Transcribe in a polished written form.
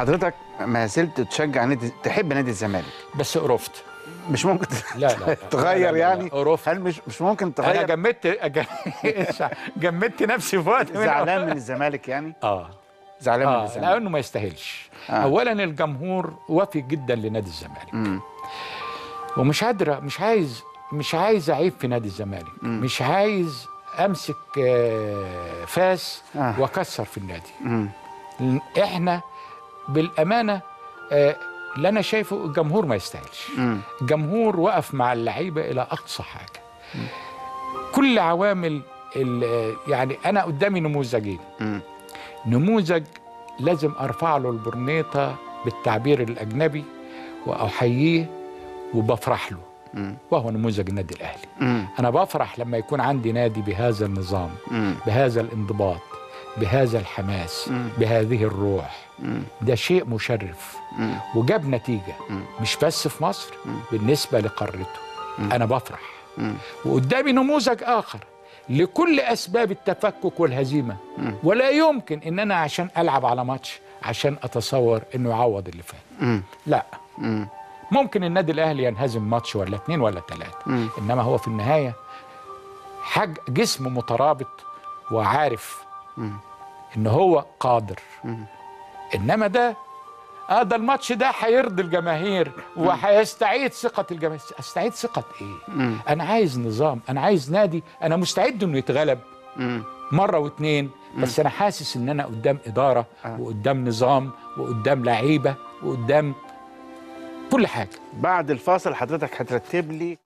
حضرتك ما زلت تشجع نادي، تحب نادي الزمالك، بس قرفت. مش ممكن لا لا تغير؟ لا لا يعني قرفت. هل مش ممكن تغير؟ انا جمدت نفسي في وقت. زعلان من الزمالك يعني؟ زعلان من الزمالك لانه ما يستاهلش. اولا الجمهور وفي جدا لنادي الزمالك، ومش قادرة، مش عايز اعيب في نادي الزمالك، مش عايز امسك فاس واكسر في النادي. احنا بالامانة اللي انا شايفه الجمهور ما يستاهلش. الجمهور وقف مع اللعيبة الى اقصى حاجة. كل عوامل يعني انا قدامي نموذجين. نموذج لازم ارفع له البرنيطه بالتعبير الاجنبي واحييه وبفرح له، وهو نموذج النادي الاهلي. انا بفرح لما يكون عندي نادي بهذا النظام، بهذا الانضباط، بهذا الحماس، بهذه الروح. ده شيء مشرف وجاب نتيجة مش بس في مصر، بالنسبة لقارته. أنا بفرح. وقدامي نموذج آخر لكل أسباب التفكك والهزيمة، ولا يمكن إن أنا عشان ألعب على ماتش عشان أتصور إنه يعوض اللي فات. لا، ممكن النادي الأهلي ينهزم ماتش ولا اتنين ولا تلاتة، إنما هو في النهاية حاج جسم مترابط وعارف إن هو قادر. إنما ده ده الماتش ده هيرضي الجماهير وهيستعيد ثقة الجماهير. استعيد ثقة إيه؟ أنا عايز نظام، أنا عايز نادي، أنا مستعد إنه يتغلب مرة واتنين، بس أنا حاسس إن أنا قدام إدارة وقدام نظام وقدام لعيبة وقدام كل حاجة. بعد الفاصل حضرتك هترتب لي